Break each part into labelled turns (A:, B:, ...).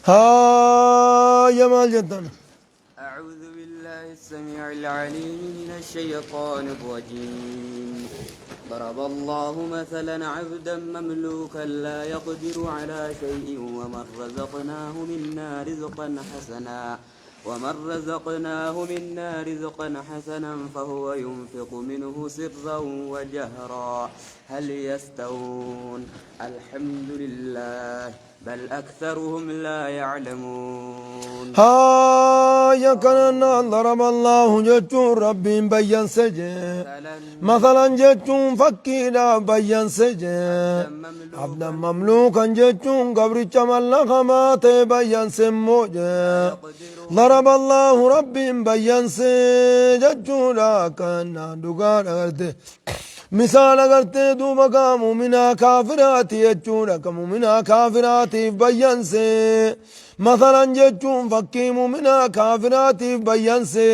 A: Haaya maal jettan?
B: أعوذ بالله السميع العليم من الشيطان الرجيم. ضرب الله مثلا عبدا مملوكا لا يقدر على شيء ومن رزقناه منا رزقا حسنا ومن رزقناه منا رزقا حسنا فهو ينفق منه سرا وجهرا هل يستوون؟ الحمد لله بل أكثرهم لا يعلمون.
A: Haaya kanannaan daraba Allahu jechuun Rabbiin bayyanse jee. Masalan jechuun fakkiidhaaf bayyanse jee. Abdan mamluukan jechuun gabricha mallakamaa ta'e bayyanse immoo jee. Daraba Allahu Rabbiin bayyanse jechuudha kanaan dhugaadha garte. Misaala gartee duuba kaa muminaa kaafiraati jechuudha ka muminaa kaafiraatiif bayyanse. Masalan jechuun fakkii muminaa kaafiraatiif bayyanse.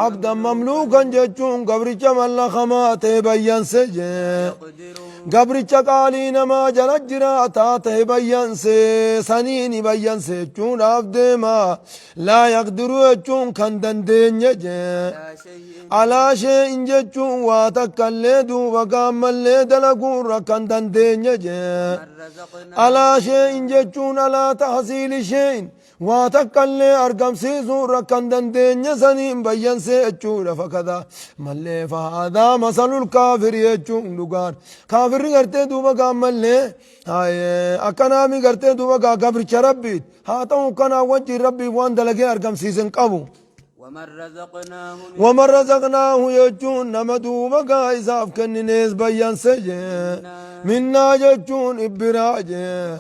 A: Abdan mamluukan jechuun gabricha mallakamaa ta'e bayyanse jee. Gabricha qaalii namaa jala jiraataa ta'e bayyanse saniini bayyanse jechuudhaaf deema. Laa yaqdiru jechuun kan dandeenye jee. Alaa shee'in jechuun waa takkallee duuba gaammallee dalaguurra kan dandeenye jee. Alaa shee'in jechuun alaa tahsiili shee'in waa takkallee argamsiisuurra kan dandeenye saniin bayyansee jechuudha fakada mallee fahaadaa masalul kaafiri jechuun dhugaan kaafirri gartee duuba gaammallee akkanaami gartee duuba gaa gabricha rabbiit haa ta'u kanaa wajjin rabbiif waan dalagee argamsiise hin qabu.
B: ومن
A: Waman razaqnaahu jechuun nama duuba gaa isaaf kenninees bayyanse jee. Minnaa jechuun ibbiraa jee.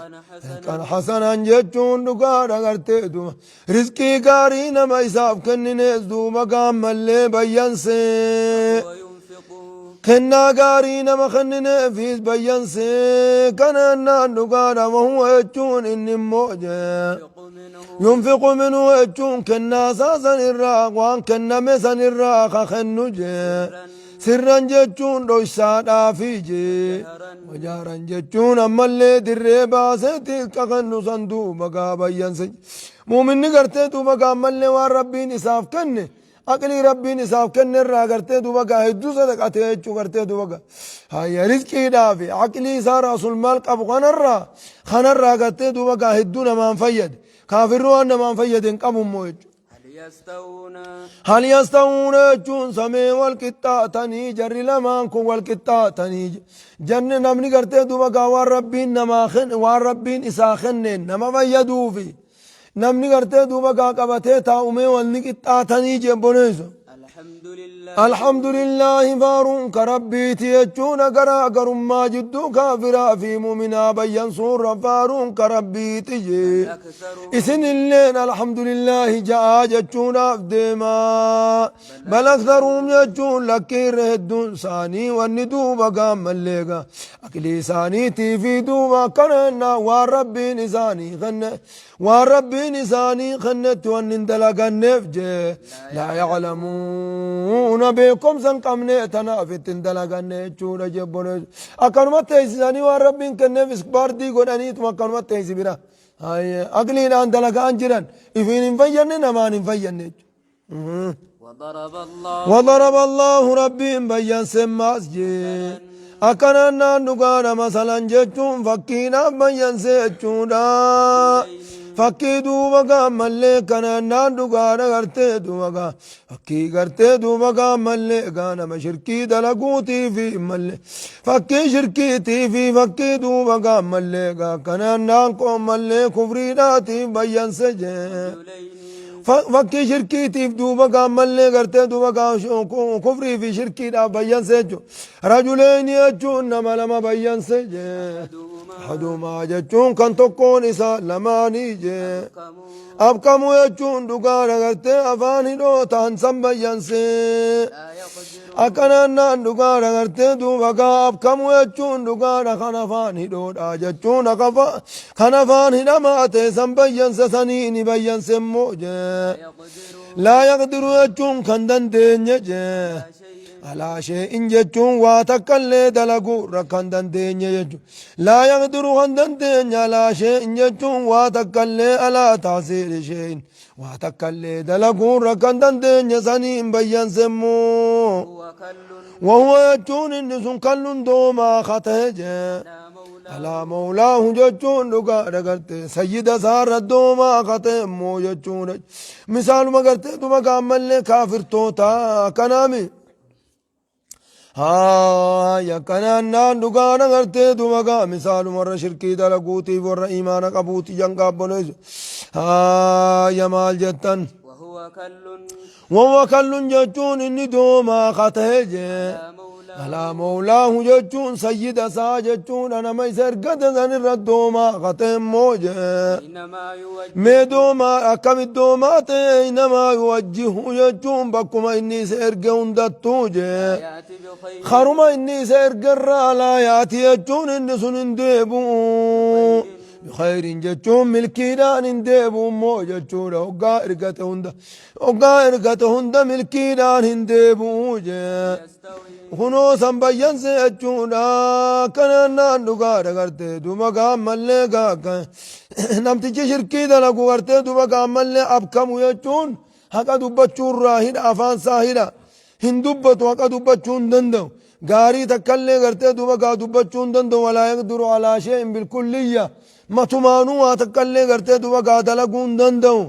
A: Kan hasanan jechuun dhugaadha gartee duuba. Rizqii gaarii nama isaaf kenninees duuba gaammallee bayyanse. Kennaa gaarii nama kennineefis bayyanse. Kanannaan dhugaadha wahuwa jechuun inni immoo jee. Yunfiqu minhu jechuun kennaa isaa san irraa waan kenname san irraa ka kennu jee. Sirran jechuun dhoysaadhaafi jee. Wajaaran jechuun ammallee dirree baaseeti ka kennu san duuba gaa bayyanse. Muuminni gartee duuba gaa ammallee waan Rabbiin isaaf kenne aqlii Rabbiin isaaf kenne irraa gartee duuba gaa hedduu sadaqatee jechuu gartee duuba gaa. Hayya rizqiidhaa fi aqlii isaa raasul maal qabu kanarraa gartee duuba gaa hedduu namaan fayyade. Kaafirri waan namaan fayyade hin qabu immoo jechuudha.
B: هل يستوون؟
A: Hal yastawuuna jechuun samee wal qixxaatanii jarri lamaan kun wal qixxaatanii janni namni gartee duuba gaa waan Rabbiin namaa kenne waan Rabbiin isaa kenneen nama fayyaduufi namni gartee duuba gaa qabatee taa'umee wal ni qixxaatanii jebboneessu.
B: الحمد لله.
A: Alhamdulillahi faaruun ka Rabbiiti jechuun garaa garummaa jidduu kaafiraa fi muminaa bayyansuurra faaruun ka Rabbiiti jee.
B: أكثرهم
A: Isinilleen alhamdulillahi ja'aa jechuudhaaf deemaa. Bal aktharuhum jechuun lakkiirra hedduun isaanii wanni duuba gaammallee gaa aqlii isaaniitii fi duuba akkana waan Rabbiin isaanii kenne waan Rabbiin isaanii kennetti wanni hin dalaganneef jee laa ya'lamuuna beekumsa hin qabne tanaaf itti hin dalaganne jechuudha jebboleessu. Akkanuma teessisanii waan Rabbiin kenneef ispaartii godhaniituma akkanuma teessi bira. Aqliidhaan dalagaan jiran ifiin hin fayyadne namaan hin fayyadne jechuudha.
B: وضرب الله
A: وضرب الله ربين بيان سماس jee. Akkanaan naan dhugaadha masalan jechuun fakkiidhaaf bayyanse jechuudha. Fakkii duuba gaammallee kanaan naan dhugaadha gartee duuba gaa. Fakkii gartee duuba gaammallee gaa nama shirkii dalaguutii fi mallee. Fakkii shirkiitii fi fakkii duuba gaammallee gaa kanaan naan qoommallee kufriidhaatiif bayyanse jee. Fakkii shirkiitiif duuba gaammallee gartee duuba gaa kufrii fi shirkiidhaaf bayyanse jechuudha. Rajuleeni jechuun nama lama bayyanse jee. Ahadumaa jechuun kan tokkoon isaa lamaanii jee. Abkamuu jechuun dhugaadha gartee afaan hidhoo ta'an san bayyanse. Akkanaan naan dhugaadha gartee duuba gaa abkamuu jechuun dhugaadha kan afaan hidhoodha jechuun kan afaan hidhamaa ta'e san bayyanse sanii ni bayyanse immoo jee. Laa yaqdiru jechuun kan dandeenye jee. Alaa shay'in jechuun waa takkallee dalaguu irra kan dandeenye jechuudha. Laa yaqdiru kan dandeenye alaa shay'in jechuun waa takkallee alaa tahsiili shay'in waa takkallee dalaguu irra kan dandeenye saniin bayyanse immoo.
B: Huwa kallun.
A: Wahuwa jechuun inni sun kallun doomaa ka ta'e jee.
B: Alaa
A: Alaa mawlaahu jechuun dhugaadha gartee sayyida isaarra doomaa ka ta'e immoo jechuudha. Misaaluma gartee duma gaammallee kaafirtoota akkanaami. Haa yakkanaan naan dhugaadha gartee duma gaa misaaluma warra shirkii dalaguutiif warra imaana qabuuti jangaabboleessu. Haa ya maal jettan.
B: Wahuwa kallun.
A: Wahuwa kallun jechuun inni doomaa ka ta'e jee.
B: Alaa mawlaahu.
A: Alaa mawlaahu jechuun sayyida isaa jechuudha nama isa ergate san irra doomaa ka ta'e immoo jee.
B: Innamaa yuwajjihu.
A: Mee doomaa akkamitti doomaa ta'e innamaa yuwajjihu jechuun bakkuma inni isa erge hundattuu jee.
B: Yaati bikhayrin.
A: Karuma inni isa erge irraa laa yaati jechuun inni sun hin deebi'u. Bikhayrin jechuun milkiidhaan hin deebi'u immoo jechuudha hoggaa ergate hunda. Hoggaa ergate hunda milkiidhaan hin deebi'u jee.
B: Yastawi.
A: Kunoo san bayyanse jechuudha. Akkanaan naan dhugaadha gartee duuba gaammallee gaakka. Namtichi shirkii dalagu gartee duuba gaammallee abkamu jechuun haqa dubbachuurraa hidha afaan isaa hidha. Hin dubbatu haqa dubbachuu hin danda'u. Gaarii takkallee gartee duuba gaa dubbachuu hin danda'u. Walaa yaqdiru alaa shay'in bilkulliyya. Matumaanuu waa takkallee gartee duuba gaa dalaguu hin danda'u.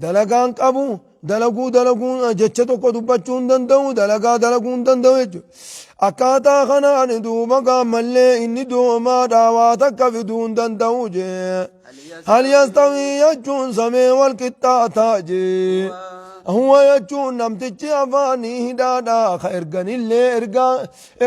A: Dalagaan qabu dalaguu dalaguu jecha tokko dubbachuu hin danda'u. Dalagaa dalaguu hin danda'u jechuudha. Akkaataa kanaan duuba gaammallee inni doomaadhaa waa takka fiduu hin danda'u jee. Hal yastawii jechuun samee wal qixxaataa jee. Huwa jechuun namtichi afaanii hidhaadhaa ka erganillee ergaa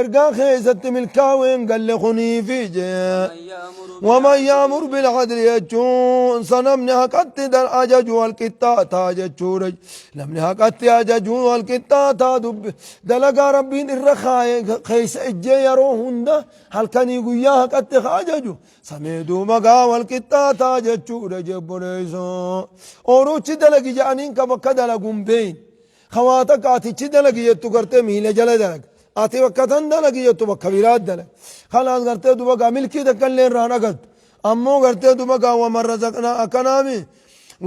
A: ergaa keessatti milkaa'uu hin galle kuniifi jee.
B: Man ya'muru
A: Waman ya'mur bil'adli jechuun sa namni haqatti ajaju wal qixxaataa jechuudha. Namni haqatti ajaju wal qixxaataa dubbi dalagaa rabbiin irra kaaye keessa ijjee yeroo hunda halkanii guyyaa haqatti ka ajaju samee duuba gaa wal qixxaataa jechuudha jebboleessoo. Ooruchi dalagi jedhaniin ka bakka dalaguun beeyin. Ka waa takka atichi dalagi jettu gartee miila jala dalaga. Ati bakka tan dalagi jettu bakka biraa dalaga. Kanaas gartee duuba gaa milkii takka illee irraa hin agartu. Ammoo gartee duuba gaa waman razaqnaa akkanaami.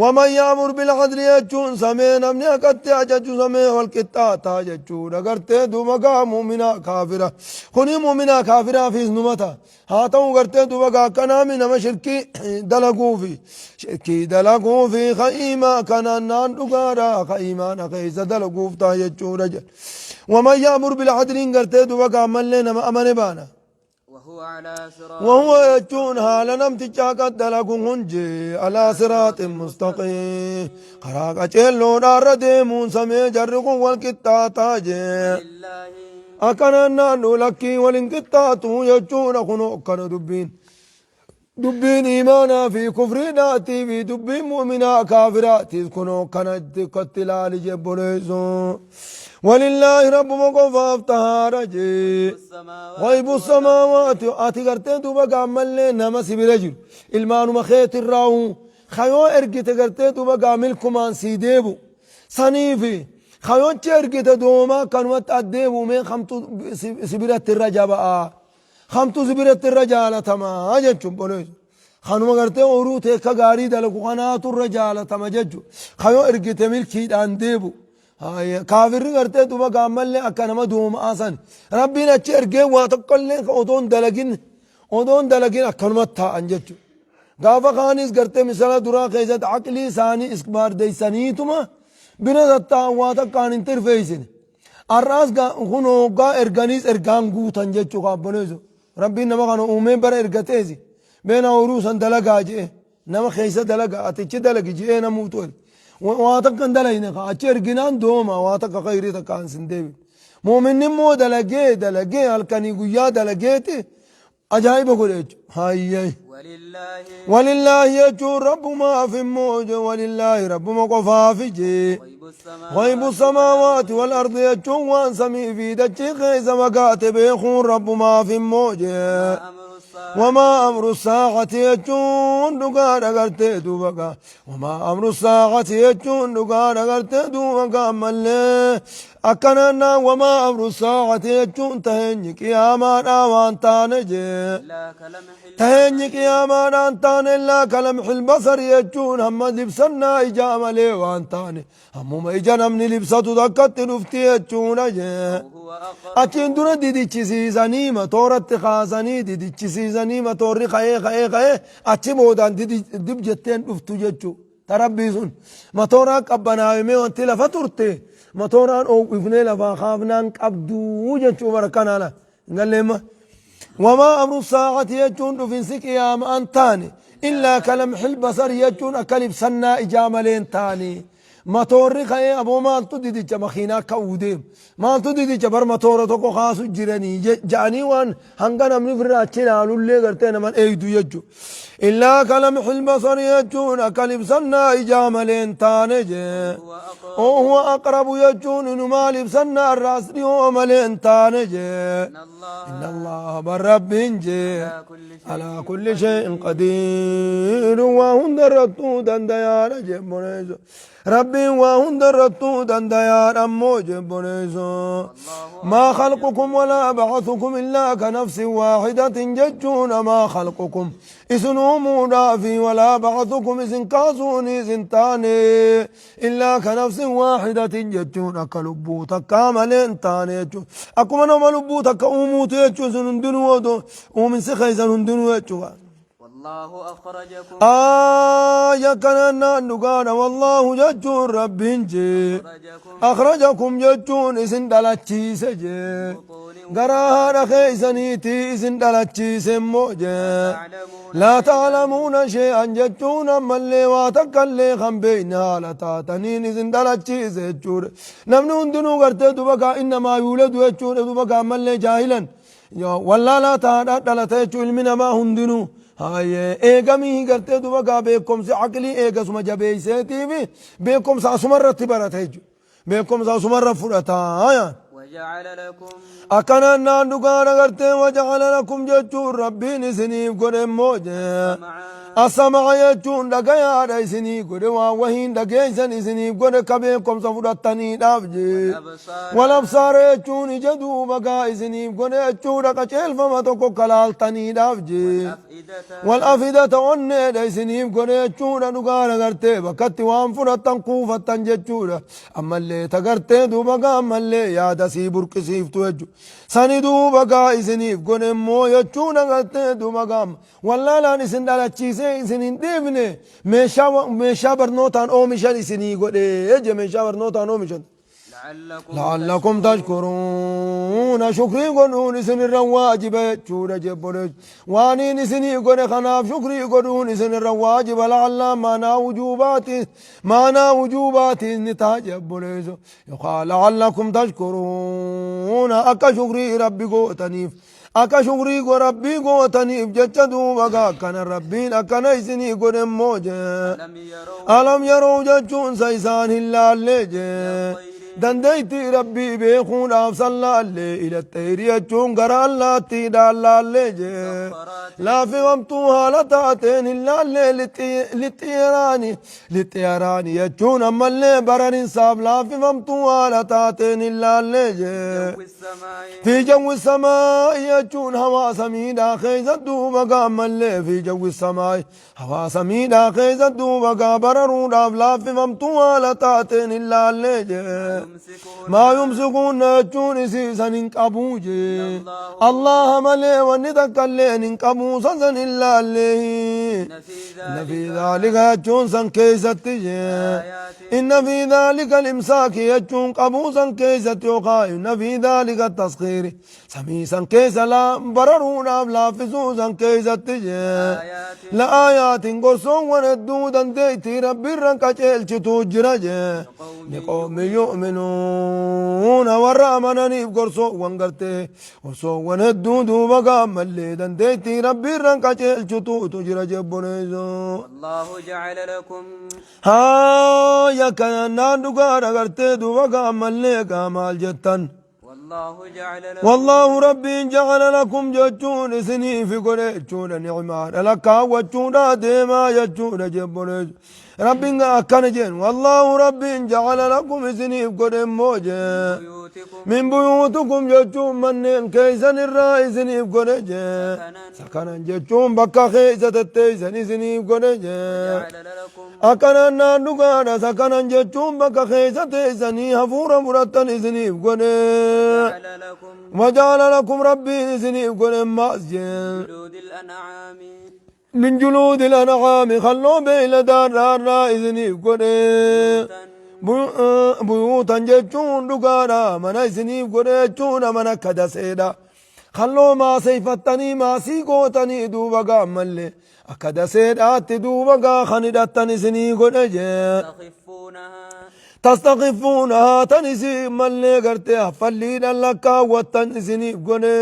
A: Waman ya'mur bil'adli jechuun samee namni haqatti ajaju samee wal qixxaataa jechuudha. Gartee duuba gaa mu'minaa kaafira. Kuni mu'minaa kaafiraafis numa ta'a. Haa ta'u gartee duuba gaa akkanaami nama shirkii dalaguufi. Shirkii dalaguufi ka iimaa kanaan naan dhugaadha ka iimaana keessa dalaguuf ta'a jechuudha jedha. Waman ya'mur bil'adliin gartee duuba gaa ammallee nama amane baana.
B: وهو على صراط
A: وهو jechuun haala namticha haqa dalagu kun jee alaa siraaxin mustaqiim karaa qaceelloodhaarra deemuun samee jarri kun wal qixxaataa jee.
B: لله
A: Akkanaan naannoo lakkii wal hin qixxaatu jechuudha kunoo akkana dubbiin. Dubbiin iimaanaa fi kufriidhaatii fi dubbiin mu'minaa kaafiraatiis kunoo akkanatti akkatti ilaali jebboleessu. Walillaahi rabbuma qofaaf tahaadha jee.
B: السماوات
A: Ghaybu samaawaati ati gartee duuba gaammallee nama si bira jiru ilmaanuma keetirraa'u kayoo ergite gartee duuba gaa milkumaan sii deebu saniifi kayochi ergite doomaa akkanumatti addeebu mee kamtu si biratti irra jaba'a kamtu si biratti irra jaalatamaa jechuun boleessu. Kanuma gartee ooyiruu teekka gaarii dalagu kanaatu irra jaalatama jechuudha. Kayoo ergite milkiidhaan deebu. Kaafirri gartee duuba gaammallee akka nama doomaa san rabbiin achi ergee waa tokkollee otoon dalagin akkanumatti taa'an jechuudha. Gaafa kaanis gartee misala duraa keessatti aqlii isaanii isbaardeessaniituma bira tattaa'an waa takkaan hin tirfeessine. Har'aas kun hoggaa erganiis ergaan guutan jechuudha kaabboleessu. Rabbiin nama kana uumee bara ergateesi. Beena ooyiruu san dalagaa jee nama keessa dalagaa atichi dalagi jee namuutu erge. Waa takka hin dalayne achi erginaan dooma waa takka khayrii takka an sin deebine. Muuminni immoo dalagee dalagee halkanii guyyaa dalageeti ajaa'iba godhe jechuudha. Hayyee.
B: ولله
A: Walillaahi jechuun rabbumaaf immoo je walillaahi rabbuma qofaaf jee.
B: غيب السماوات
A: Ghaybu samaawaati wal ardi jechuun waan samii fi dachii keessa fagaate beekuun rabbumaaf immoo jee.
B: أمر الساعة
A: وما أمر الساعة jechuun dhugaadha gartee duuba gaa. وما أمر الساعة jechuun dhugaadha gartee duuba gaa ammallee. Akkanannaan wamaa amru saacati jechuun taheenyi qiyaamaadhaa waan taane jee.
B: إلا كلمح
A: Taheenyi
B: البصر
A: qiyaamaadhaan taane illaa kalamxil basari jechuun hamma libsannaa ijaa malee waan taane hammuma ija namni libsatu takkatti dhufti jechuudha jee.
B: أو هو أقرب
A: Achiin dura didichisiisanii matooratti kaasanii didichisiisanii matoorri ka'ee ka'ee ka'ee achi boodaan dib jetteen dhuftu jechuu. Ta rabbii sun matooraa qabbanaawimee wanti lafa turte matooraan oowwifnee lafaa kaafnaan qabduu jechuu barakkanaa la. Hin galleemma. Wamaa amru saacati jechuun dhufinsi qiyaamaan taane illaa kalamxil basari jechuun akka libsannaa ijaa malee hin taane. Matoorri ka'ee aboo maaltu didicha makiinaa ka'uu deema. Maaltu didicha bar matoora tokko kaasu jiranii ja'anii waan hanga namni ofirraa achi ilaalullee gartee naman eegdu jechuudha. Illaa kalamxil basari jechuun akka libsannaa ijaa malee hin taane jee.
B: هو أقرب
A: Oo huwa aqrabu jechuun inumaa libsannaa irraas dhiyoo malee hin taane jee.
B: إن الله
A: Inna Allaha bar rabbiin jee.
B: على كل شيء
A: على كل شيء قدير وهند رتو دنديار جبنيزو ربي وهند رتو دنديار أمو جبنيزو
B: الله
A: ما خلقكم ولا بعثكم إلا كنفس واحدة ججون ما خلقكم إسن في ولا بعثكم إسن كاسون إسن تاني إلا كنفس واحدة ججون كلبو تكامل تاني أكما نما لبو تكأموت يجون سندنو ومن سخيزن هندنو يجون
B: والله أخرجكم
A: آية كان نقال والله ججون ربين جي
B: أخرجكم
A: أخرجكم ججون إسن دلتشيس جي
B: بطون
A: garaa haadha keeysaniitii isin dhalachiise immoo jee
B: تعلمون
A: laa ta'lamuuna shee'an jechuun ammallee waa takkallee kan beeyne haala taataniin isin dhalachiise jechuudha namni hundinuu gartee duba gaa innamaa yuuladu jechuudha duba gaa ammallee jaahilan wallaalaa tahaadhaa dhalata jechuu ilmi namaa hundinuu hayyee eegamii gartee duba gaa beekumsi aqlii eegasuma jabeeyseetiifi beekumsa asumarratti barata jechuudha beekumsa asumarra fudhataa yaan.
B: وجعل لكم
A: Akkanaan naan dhugaan agartee waja'ala lakum jechuun rabbiin isiniif godhe immoo jee.
B: سمعا
A: Asama'a jechuun dhagayaadha isinii godhe waan wahiin dhageessan isiniif godhe ka beekumsa fudhattaniidhaaf jee.
B: والأبصار
A: Walabsaara jechuun ija duuba gaa isiniif godhe jechuudha qaceelfama tokko kalaaltaniidhaaf jee.
B: والأفئدة
A: Walafidata onneedha isiniif godhe jechuudha dhugaan agartee bakkatti waan fudhattan kuufattan jechuudha. Ammallee tagartee duuba gaa ammallee yaada sii burqisiiftu jechuudha. Sani duuba gaa isiniif godhe immoo jechuun agartee duuba gaa wallaalaan isin dhalachiisee isin hin dhiifne meeshaa barnootaan oomishan isinii godhe je meeshaa barnootaan oomishan.
B: لعلكم
A: لعلكم تشكرون شكري قدون سن الرواجب جودة جبرج وانين سني قد خناف شكري قدون سن الرواجب لعل ما وجوبات ما وجوبات نتاج جبرج يقال لعلكم تشكرون أكا شكري ربي قوتنيف أكا شكري ربي قوتنيف جتدو بقا كان ربي أكا نيسني قد موجه
B: ألم يروا
A: ألم يروا جتشون سيسان هلال جه dandeettii rabbii beekuudhaaf sallaallee ila xeerii jechuun gara allaattii dhaallaallee jee laafifamtuu haala taateen hin laallee lixxiyaraani lixxiyaraani jechuun ammallee baraninsaaf laafifamtuu haala taateen hin laallee jee
B: جو السماء
A: في جو السماء يجون هوا سميدا خيزة دوبا قام في جو السماء هوا سميدا خيزة دوبا قابر روداف لا في ممتوها لتاتين إلا الليل
B: يمسكون
A: ما يمسكون يجون سيسا انقبوجي الله ملي ونتكلين انقبو سنسن إلا الليل
B: إن في
A: إن في
B: ذلك
A: ذلك يجون سن كيسة تجي
B: آيات
A: إن في ذلك الإمساك يجون قبوسا كيسة يقا إن في ذلك التسخير سميسا كيسة لا بررون لا فسوسا كيسة تجي
B: آيات
A: لآيات قرصون وندودا ديتي ربي رنكا تجرج
B: لقوم
A: لقوم يؤمنون ورامنني قرصو وانقرتي قرصو وندودو بقام اللي دنديتي ربي رنكا تجرج بنيزو
B: والله جعل لكم
A: Haaya kanaan dhugaan agartee duuba gaammallee maal jettan.
B: والله جعل لكم
A: Wallaahu rabbiin jacala lakum jechuun isiniifi godhe jechuudha ni'maadha lakkaawwachuudha deemaa jechuudha jebboleessu rabbiin akkana jeen wallaahu rabbiin jacala lakum isiniif godhe immoo jee
B: بيوتكم
A: min buyuutukum jechuun manneen keeysan irraa isiniif godhe jee
B: سكنا
A: sakanan jechuun bakka keeysa tetteeysan isiniif godhe jee
B: جعل لكم
A: akkanaan naan dhugaadha sakanan jechuun bakka keeysa teeysanii hafuura fudhattan isiniif godhe
B: جعل لكم
A: وجعل لكم ربي isiniif godhe maas jee
B: جلود الأنعام
A: من جلود الأنعام khalloo beeyladaa irraa isiniif godhe
B: بيوتا
A: buyuutan jechuun dhugaadha mana isiniif godhe jechuudha mana akka daseedha khalloo maaseeyfattanii maasii gootanii duuba gaammallee akka daseedhaatti duuba gaa kan hidhattan isinii godhe jee
B: تخفونها
A: tastakifuunahaa tan isin mallee gartee haffalliidhan lakkaawwattan isiniif godhe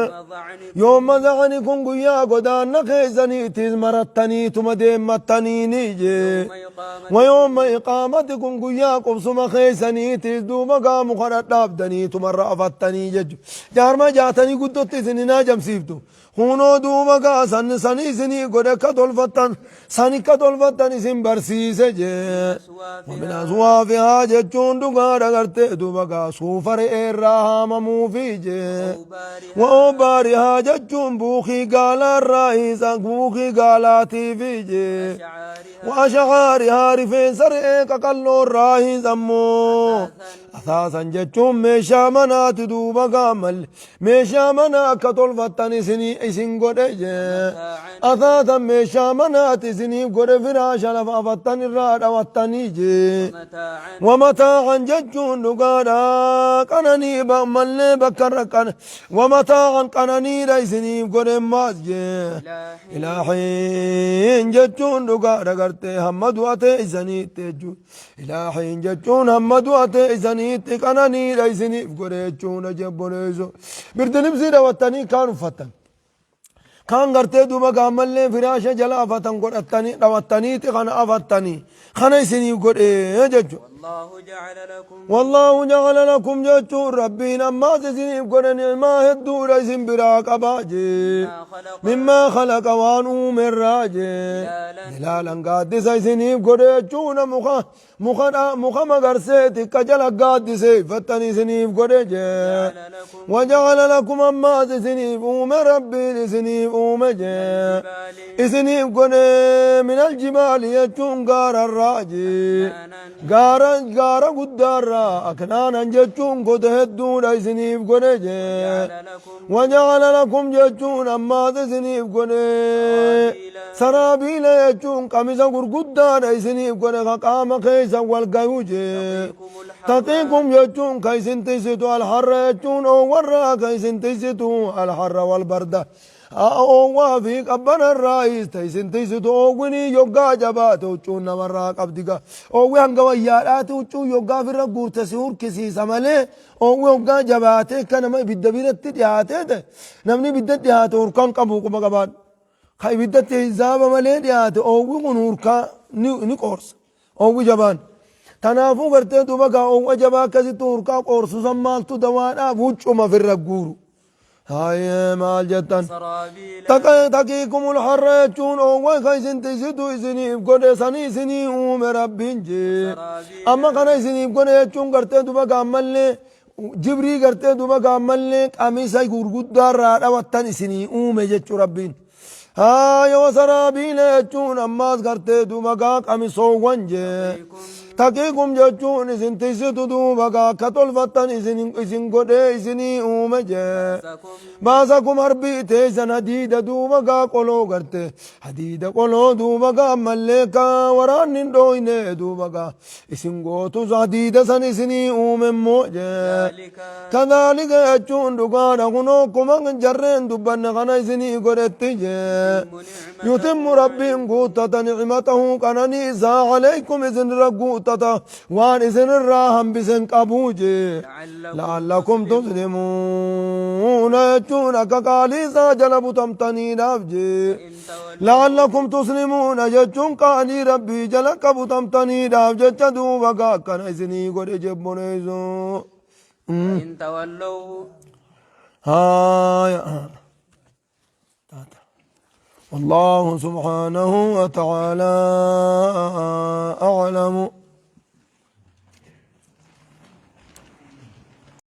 B: وضعنكم
A: yooma zacani kun guyyaa godaanna keessaniitis marattaniituma deemmattaniini jee
B: يوم إقامة
A: ويوم إقامتكم guyyaa qubsuma keessaniitis duuba gaamu kana dhaabdaniituma irra afattanii jechu jaarma jaatanii guddotti isin hin hajamsiiftu hunoo duuba gaa san sani isinii godhe akka tolfattan sani akka tolfattan isin barsiise jee ومن
B: أصوافها
A: أصوافها jechuun dhugaadha gartee duuba gaa suufa re'ee irraa haamamuufi jee
B: وأوبارها
A: وأوبارها jechuun buukii gaalaa irraa isa buukii gaalaatiifi jee
B: وشعارها
A: وأشعارها rifeensa re'ee qaqalloo irraa hiisammoo asaasan jechuun meeshaa manaati duuba gaamalle meeshaa manaa akka tolfattan isinii isin godhe jee
B: متاعا
A: asaasan meeshaa manaati isiniif godhe firaasha lafa afattan irraa dhawattanii jee
B: متاعا
A: ومتاعا jechuun dhugaadha qananii mallee bakka irra qana ومتاعا qananiidha isiniif godhe maas jee
B: إلى حين
A: إلى حين jechuun dhugaadha gartee hamma du'a teeysaniitti jechuun إلى حين jechuun hamma du'a teeysaniitti qananiidha isiniif godhe jechuudha jebboleessu birdi dhawattanii kaan uffattan kaan gartee duuba gaammallee firaasha jala afatan godhattanii dhawattaniiti kana afattanii kana isiniif godhe jechuudha.
B: والله جعل لكم
A: والله جعل لكم jechuun rabbiin ammaas isiniif godhe ni'maa hedduudha isin biraa qabaa jee.
B: ما خلق
A: مما خلق waan uume irraa jee.
B: ظلالا
A: Ilaalan gaaddisa isiniif godhe jechuudha muka muka muka magarsee xiqqa jala gaaddiseeffattan isiniif godhe jee.
B: جعل لكم
A: وجعل لكم ammaas isiniif uume rabbiin isiniif uume jee.
B: الجبال
A: Isiniif godhe من الجبال jechuun gaararraa jee.
B: أكنانا
A: Gaara gaara guddaarraa أكنانا jechuun goda hedduudha isiniif godhe jee.
B: جعل لكم
A: وجعل لكم jechuun ammaas isiniif godhe
B: سرابيلا
A: saraabiila jechuun qamisa gurguddaadha isiniif godhe ka qaama keessa wal gayu jee
B: تقيكم الحر
A: تقيكم jechuun ka isin tisitu الحر jechuun oowwarraa ka isin tisitu الحر والبرد oowwaa fi qabbanarraa ta isin tisitu oowwinii yoggaa jabaate huccuun namarraa qabdi ga oowwi hanga wayyaadhaati huccuu yoggaa ofirra guurte si hurkisiisa malee oowwi hoggaa jabaate akka nama ibidda biratti dhiyaatee ta'e namni ibidda dhiyaate hurkaan qabu quba qabaadhu ka ibiddatti hizaaba malee dhiyaate oowwi kun hurkaa ni qoorsa oowwi jabaan tanaafuu gartee duuba gaa oowwa jabaa akkasitti hurkaa qoorsu san maaltu dawaadhaaf huccuma ofirra guuru haayee maal jettan
B: سرابيلا
A: تقيكم الحر jechuun oowwa ka isin tisitu isiniif godhe sanii isinii uume rabbiin jee
B: سرابيلا
A: amma kana isiniif godhe jechuun gartee duba gaammallee jibrii gartee duba gaammallee qamisa gurguddaarraa dhawattan isinii uume jechuu rabbiin haaya وسرابيلا jechuun ammaas gartee duba gaa qamisoowwan jee
B: تقيكم
A: تقيكم jechuun isin tisitu duuba gaa akka tolfattan isin godhee isinii uume jee
B: بأسكم
A: بأسكم harbii teessan hadiida duuba gaa qoloo garte hadiida qoloo duuba gaa ammallee ka waraanni hin dhooyne duuba gaa isin gootus hadiida san isinii uume immoo jee
B: ذلك
A: كذلك jechuun dhugaadha kunoo akkuma jarreen dubbanne kana isinii godhetti jee
B: يتم نعمته
A: يتم rabbiin guuttata نعمته qananii isaa عليكم isinirra guuttata waan isinirraa hambisen qabuu jee
B: لعلكم
A: لعلكم تسلمون jechuun akka qaalii isaa jala butamtaniidhaaf jee
B: إن تولوا
A: لعلكم تسلمون jechuun qaalii rabbii jala qabutamtaniidhaaf jecha duuba gaa akkana isinii godhe jebboneessu.
C: فإن تولوا
A: هاي والله سبحانه وتعالى أعلم.